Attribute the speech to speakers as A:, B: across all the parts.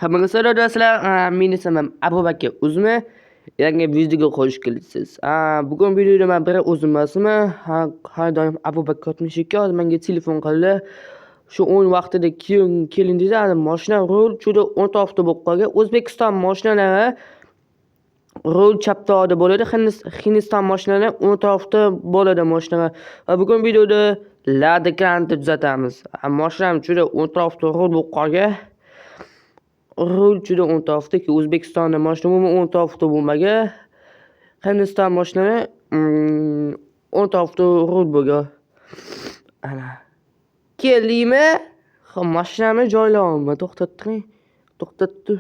A: Hammaga salom do'stlar, men ismim Abubakr Uzmi. Yangi videoga xush kelibsiz. Bugun videoda men bir o'zim emasman. Har doim Abubakr 62 hozir menga telefon qildi. Shu o'yin vaqtida kelin dedi, mashina rul juda o'ng tarafda bo'lib qolgan. O'zbekiston mashinalari rul chap tarafda bo'ladi, Hindiston mashinalari o'ng tarafda bo'ladi mashinalar. Va bugun videoda Lada Granta tuzatamiz. Mashinam juda o'ng tarafda rul bo'lib qolgan. Rul juda o'ng tarafda, O'zbekistonda mashina umuman o'ng tarafda bo'lmagan. Hindiston mashinalari o'ng tarafda rul bo'lgan. Ana. Keldingmi? Xo'p, mashinamni joylayapman. To'xtat turing. To'xtat tur.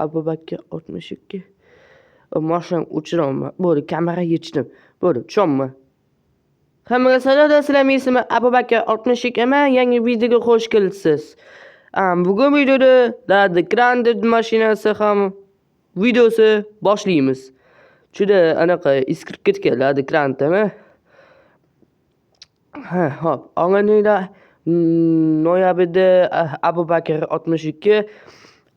A: Abubakr 62. Mashinamni o'chiryapman. Bo'ldi, kamera yechdim. Bo'ldi, tushyapman. Hammaga salom do'stlar, men ismim Abubakr 62 man. Yangi videoga xush kelibsiz. Bugun videoda Lada Grande mashinasi ham videosi boshlaymiz. Juda anaqa eskirib ketgan Lada Grandami? Ha, hop. Oldinda noyabrda Abubakr 62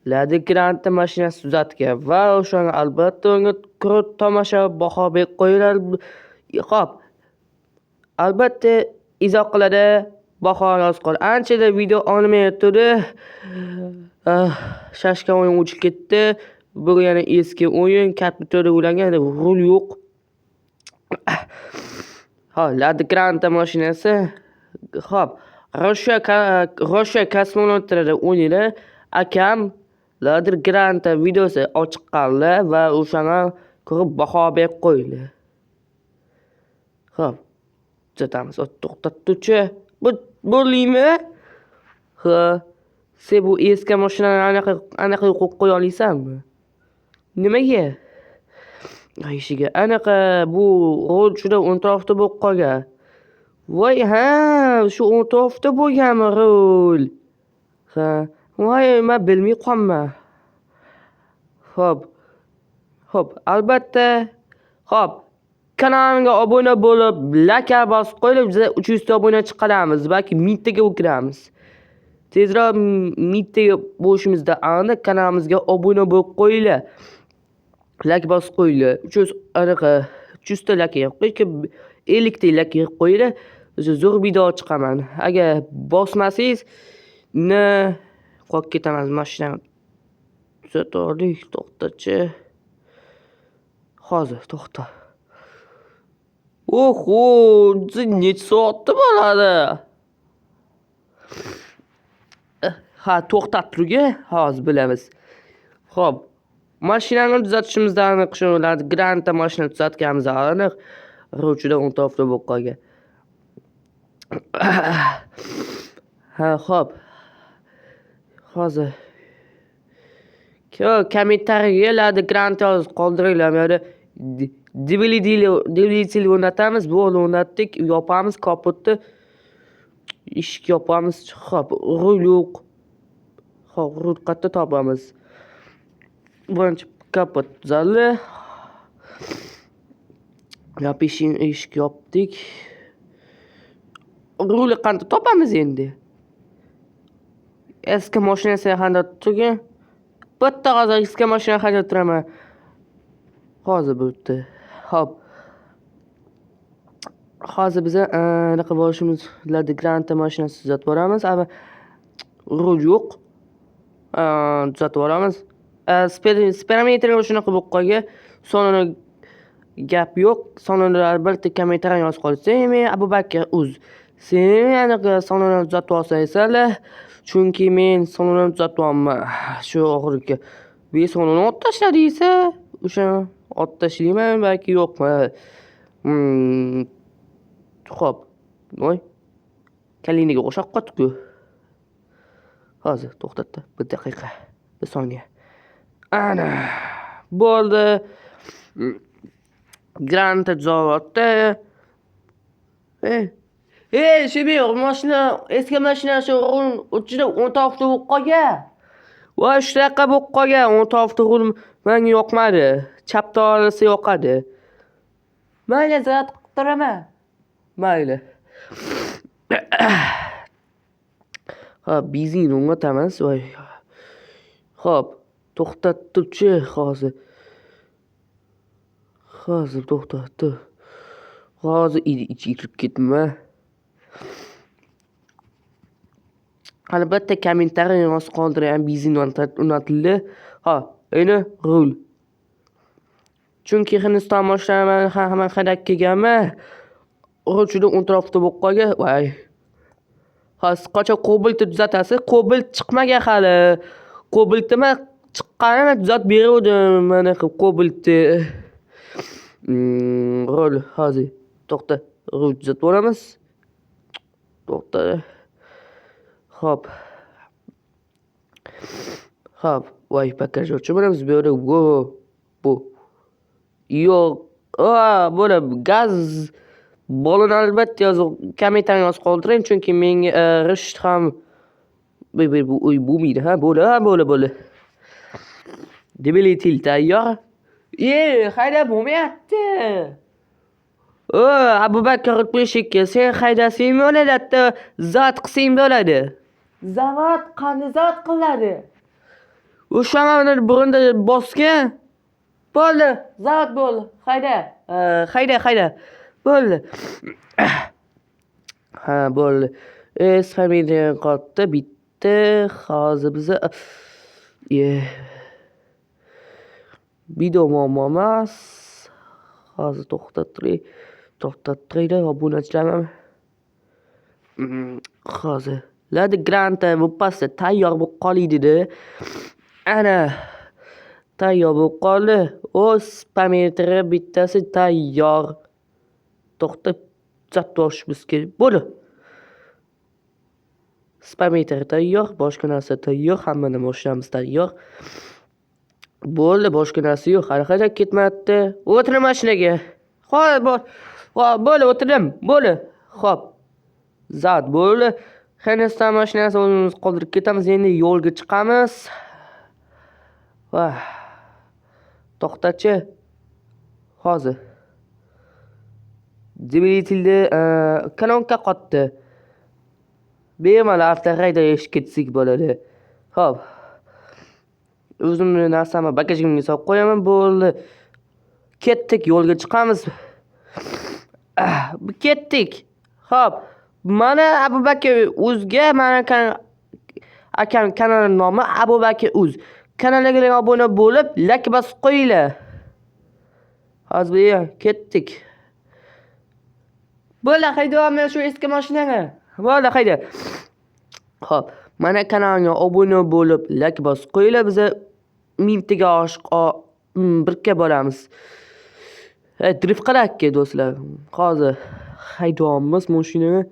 A: Lada Grande mashinasi tuzatgan va o'shani albatta unga ko'rib tomosha baho berib qo'yinglar. Hop. Albatta izoh qiladi, baho yozib qol. Anchada video olmayotgandi. Shashka o'yin o'chib ketdi. Bu yana eski o'yin, kompyuterda ulangan, rul yo'q. Ha, Lada Granta mashinasi. Hop, Rossiya kosmonavtlarida o'ynaydi. Akam Lada Granta videosi ochiq qoldi va o'shani ko'rib baho berib qo'ydi. Hop. Tuzatamiz. To'xtatuvchi. Bu bo'ldingmi? Ha. Sen bu eski mashinani anaqa qo'yib qo'ya olasanmi? Nimaga? Eshiga anaqa bu rul juda o'ng tarafda bo'lib qolgan. Voy, ha, shu o'ng tarafda bo'lganmi rul? Ha, voy, men bilmay qolman. Xo'p. Xo'p, albatta, xo'p. Kanalimga obuna bo'lib, like bosib qo'yib, biz 300 ta obuna chiqaramiz, balki 1000 taga kiramiz. Tezroq 1000 taga bo'lishimizda aniq kanalimizga obuna bo'lib qo'yinglar. Like bosib qo'yinglar. 300 anaqa 300 ta like yig'ib qo'ying, 50 ta like yig'ib qo'yinglar. O'zi zo'r video chiqaman. Agar bosmasangiz, ni qolib ketamiz mashinani. Tuzatoldik, to'xtachi. Hozir to'xta. Oho, necha soatda bo'ladi? Ha, to'xtat turga, hozir bilamiz. Xo'p, mashinani tuzatishimizda aniq shu Lada Granta mashina tuzatganimiz aniq. Rul juda o'ng tarafda bo'lib qolgan. Ha, xo'p. Hozir kommentariyaga Lada Granta yozib qoldiringlar. Bu yerda dvigatel o'rnatamiz. Bo'ldi, o'rnatdik. Yopamiz kapotni. Eshik yopamiz. Xo'p, rul yo'q. Xo'p, rul qayerda topamiz? Birinchi kapot tuzaldi. Yop eshik yopdik. Rulni qanday topamiz endi? Eski mashinasi qanday turgan? Bitta hozir eski mashina haydab turaman. Hozir bo'pti. Xo'p. Hozir biz anaqa borishimiz Lada Granta mashinasi tuzatib boramiz. Rul yo'q. Tuzatib boramiz. Spirometr shunaqa bo'lib qolgan. Sonini gap yo'q. Sonini albatta kommentariy yozib qolsa, men Abubakr Uz. Sen anaqa sonini tuzatib olsanglar, chunki men sonini tuzatyapman. Shu oxirgi. Bu sonini olib tashladingsa, o'sha olib tashlayman balki yo'qmi. Xo'p. Voy. Kalinaga o'xshab qotdi-ku. Hozir to'xtatdi. Bir daqiqa. Bir soniya. Ana. Bo'ldi. Granta tuzalyapti. Ey, shu mashina, eski mashina shu juda o'ng tarafda bo'lib qolgan. Voy, shunaqa bo'lib qolgan. O'ng tarafda rul menga yoqmadi. Chap tomonisi yoqadi. Mayli, tuzatib turaman. Mayli. Xo'p, benzin o'nglatamiz. Voy. Xo'p. To'xtatuvchi hozir. Hozir to'xtatdi. Hozir ichiga kirib ketma. Albatta kommentariy yozib qoldiring, bizni unatildi. Ha, endi rul. Chunki Hindiston mashinalari hamma haydab kelganman. Rul juda o'ng tarafda bo'lib qolgan. Voy. Hozir qachon Cobaltni tuzatasiz? Cobalt chiqmagan hali. Cobaltni chiqqanini tuzatib beruvdim mana Cobaltni. Rul hozir to'xta, rul tuzatib olamiz. To'xta. Xo'p. Xo'p, voy bagaj ochib olamiz bu yerda. Bu. Yo'q. Bo'ldi, gaz balon albatta yozib, kommentariy yozib qoldiring, chunki menga g'isht ham bu uy bo'lmaydi, ha, bo'ldi, ha, bo'ldi, bo'ldi. Dvigatel tayyor. Haydab bo'lmayapti. O, Abubakar 62, sen haydasang bo'ladi, hatto zot qilsang bo'ladi. Zavod qanday zot qiladi? O'sha mana burunda bosgan. Bo'ldi, zavod bo'ldi. Hayda, hayda, hayda. Bo'ldi. Ha, bo'ldi. Familiya qotdi, bitta. Hozir biza video muammo emas. Hozir to'xtatib turing. To'xtatib turinglar, obunachilarim. Hozir Lada Granta bu pastda tayyor bo'lib qoldi. Ana tayyor bo'lib qoldi. O'z parametri bittasi tayyor. To'xtab tuzatib olishimiz kerak. Bo'ldi. Spametr tayyor, boshqa narsa tayyor, hammani mashinamiz tayyor. Bo'ldi, boshqa narsa yo'q. Hali haydab ketmayapti. O'tir mashinaga. Xo'p, bo'ldi, o'tirdim. Bo'ldi. Xo'p. Zat bo'ldi. Hindiston mashinasi o'zimiz qoldirib ketamiz. Endi yo'lga chiqamiz. Vah. To'xtachi. Hozir. Dvigatelda kolonka qotdi. Bemalol avtorayda eshib ketsak bo'ladi. Xo'p. O'zimni narsamni bagajimga solib qo'yaman, bo'ldi. Ketdik, yo'lga chiqamiz. Ketdik. Xo'p. Mana Abubakar Uzga, mana akam kanalining nomi Abubakar Uz. Kanaliga obuna bo'lib, like bosib qo'yinglar. Hozir ketdik. Bo'ldi, haydayapman shu eski mashinani. Bo'ldi, hayda. Xo'p, mana kanalga obuna bo'lib, like bosib qo'yinglar, biza 1000taga oshiq birga boramiz. Drift qilayotgan do'stlar. Hozir haydayapmiz mashinani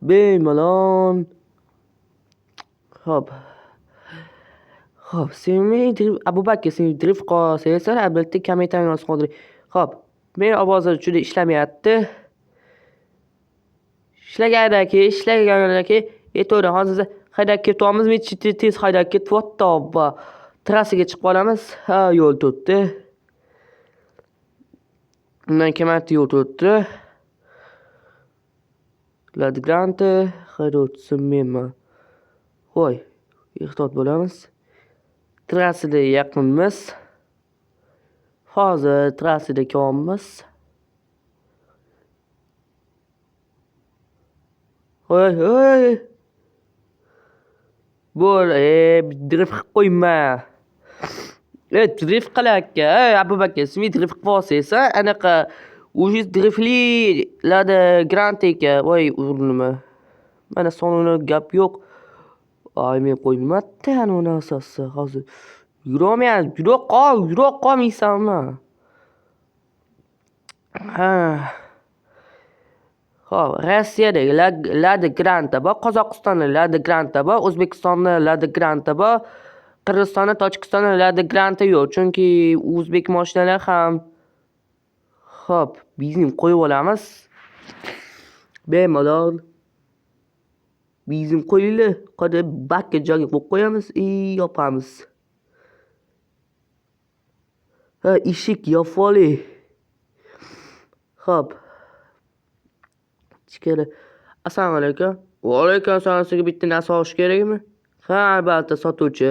A: bemalol. Xo'p. Xo'p, sen Abubakar, sen drift qilsangiz, albatta kommentariy yozib qoldiring. Xo'p, men ovozim juda ishlamayapti. Ishlagandan keyin aytavering, hozir haydab ketyapmiz, men tez haydab ketyapti, obbo. Trassaga chiqib qolamiz. Ha, yo'l turibdi. Undan keyin yo'l turibdi. Lada Granta haydovchisi menman. Voy, ehtiyot bo'lamiz. Trassaga yaqinmiz. Hozir trassada kelyapmiz. Voy, voy. Bo'l, drift qilib qo'yma. Drift qilayotgan, Abubakar, sen drift qilib olsangiz, anaqa o'zi driftli Lada Granta ekan. Voy, urinma. Mana sonini gap yo'q. Ay, men qo'ymayapti anavi narsasi. Hozir yurolmayapti. Yura qol, yura qolmaysanmi? Ha. Xo'p, Rossiyada Lada Granta bor, Qozog'istonda Lada Granta bor, O'zbekistonda Lada Granta bor, Qirg'izistonda, Tojikistonda Lada Granta yo'q, chunki o'zbek mashinalar ham. Xo'p, benzin qo'yib olamiz. Bemalol benzin qo'yinglar, qani bakka joyga qo'yib qo'yamiz, yopamiz. Ha, eshik yopib oling. Xo'p. Ichkari. Assalomu alaykum. Va alaykum assalom. Sizga bitta narsa olish kerakmi? Ha, albatta sotuvchi.